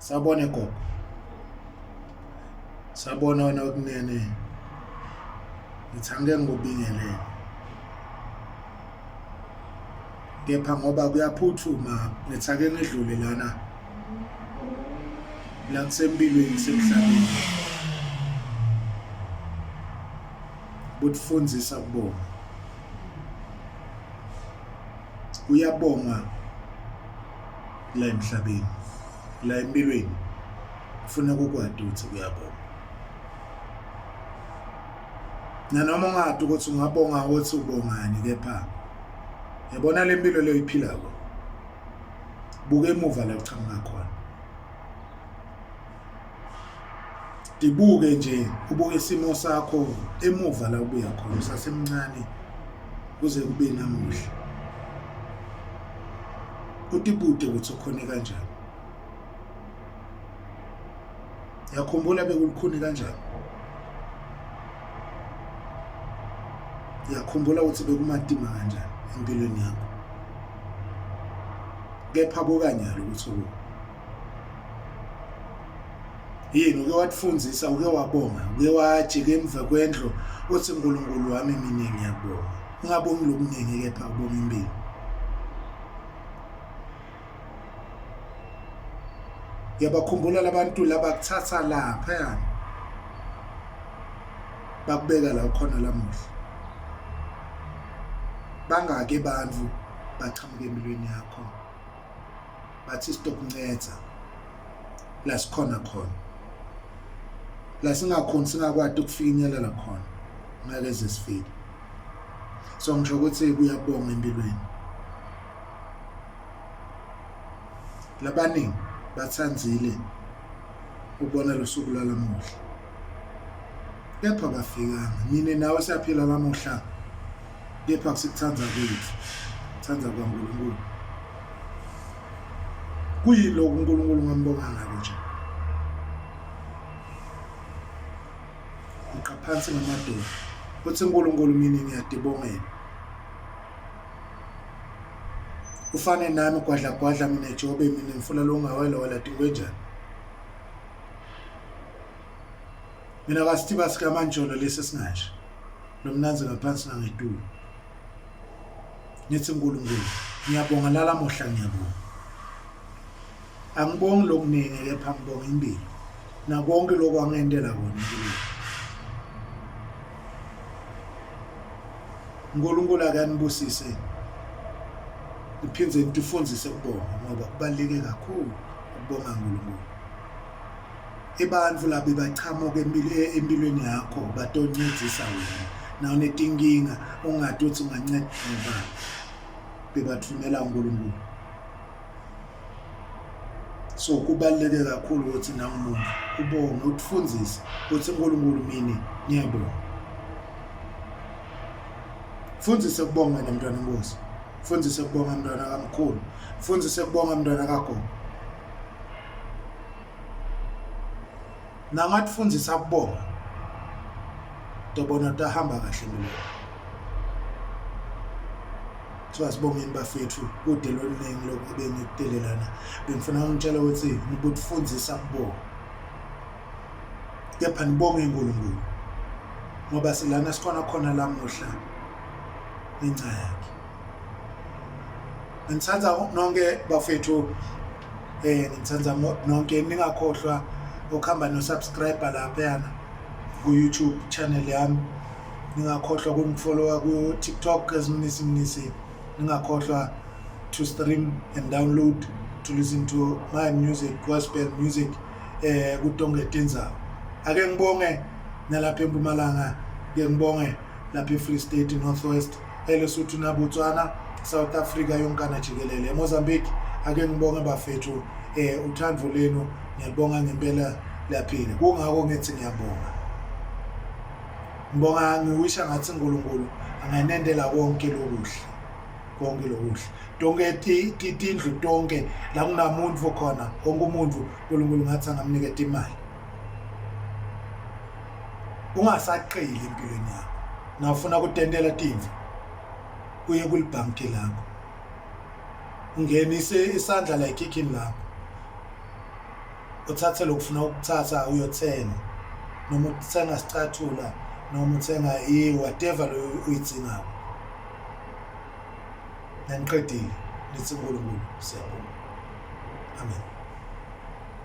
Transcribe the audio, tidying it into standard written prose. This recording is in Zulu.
Sawubona gogo. Sawubona wena okunene. Ngithi angike ngikubingelele. Kepha ngoba kuyaphuthuma ngithi ake ngidlule lana. La kusempilweni semhlabeni. Kutifundisa kubonga. Kuyabonga la emhlabeni. La empilweni kufuneka ukwati ukuthi kuyabonga. Nanoma ungadi ukuthi ungabonga ukuthi ubongani kepha yabona le mpilo leyo iphilako. Buka emuva la uqhamuka khona. Dibuke nje ubuke isimo sakho emuva la ubuya khona usasemncane kuze kube namuhla. Utibude ukuthi ukhone kanjani. Yakhumbula bekulukhuni kanjani? Yakhumbula ukuthi bekumatima kanjani empilweni yakho. Kepha bukanyalo ukuthi uku yini uke watifundisa uke wabonga uke wajika emva kwendlu uthi uNkulunkulu wami mina ngiyabonga ungabongi lokuningi kepha ubonga impilo Ngiyabakhumbula labantu labakuthatha lapha bakubeka la ukhona lamuhla. Bangaki abantu baqhamuka empilweni yakho bathi sitokunceda la sikhona khona la singakhoni singakwati ukufinyelela khona ngeke ze sifike. So ngisho ukuthi kuyabonga empilweni. Labaningi bathandzile ukubona losuku lwalamuhla kepha bafikanga. Mina nawe siyaphila lamuhla kepha kusikuthanda kwethu, kuthanda kwaNkulunkulu. Kuyini lokhu uNkulunkulu ungambonga ngako nje? Uqa phansi ngamadolo uthi uNkulunkulu mina ngiyadibongela. Ufane nami gwadla gwadla mina jobe mina mfula longawela wala tingwenjani. Mina kasithiba sikamanjolo lesi esinganje. Nomnanzi ngaphansi nangetulu. Ngithi uNkulunkulu ngiyabonga lalamuhla ngiyabonga. Angibongi lokuningi kepha ngibonga impilo. Nakonke lokhu angendela kona empilweni. uNkulunkulu akanibusise niphinde nitifundise ukubonga ngoba kubaluleke kakhulu ukubonga uNkulunkulu. Ebantfu labe bachamuka empilweni yakho batoncedisa wena na unetinkinga ungati ukuthi unganceda ngubani bebathumela uNkulunkulu. So kubaluleke kakhulu ukuthi nangumuntu ubonge utifundise ukuthi uNkulunkulu mini ngiyabonga. Fundise kubonga wena mntwana inkosi. Fundise kubonga mntwana kamkhulu. Fundise kubonga mntwana kagogo. Nangatifundisa kubonga. Tobona tahamba kahle empilweni. Kuthiwa sibongeni bafethu kude loluningi lokhu ebengikutele lana. Bengifuna ungitshela ukuthi nibutufundisa kubonga. Kepha nibonge uNkulunkulu ngoba silana sikhona khona lamuhla ngenxa yakhe. Ngithanda nonke bafethu ngithanda nonke ningakhohlwa ukuhamba no-subscribe laphayana ku-YouTube channel yami. Ningakhohlwa ukungifollowa ku-TikTok as Mnisi Mnisi. Ningakhohlwa to stream and download to listen to my music, gospel music kutonke tindzawo. Ake ngibonge nalapha eMpumalanga, ke ngibonge lapha eFree State, North West, eLesotho naBotswana, South Africa yonkana jikelele. eMozambique ake ngibonge bafethu uthando lenu ngiyabonga ngempela liyaphila. Kungakho ngithi ngiyabonga. Ngibonga ngiwisha ngathi uNkulunkulu anganendela konke lokuhle. Konke lokuhle. Tonke tindlu tonke la kunamuntu khona wonke umuntu uNkulunkulu ngathi angamniketa imali. Ungasaqili empilweni yakho. Nawufuna kutentela timvu uye kulibhanki lakho. Ungenise isandla la ekhikhini lakho. Uthathe lokufuna ukuthatha uyothenga noma uthenga sicathula noma uthenga i-whatever lo uyidingako. Naniqedile nithi uNkulunkulu siyabonga. Amen.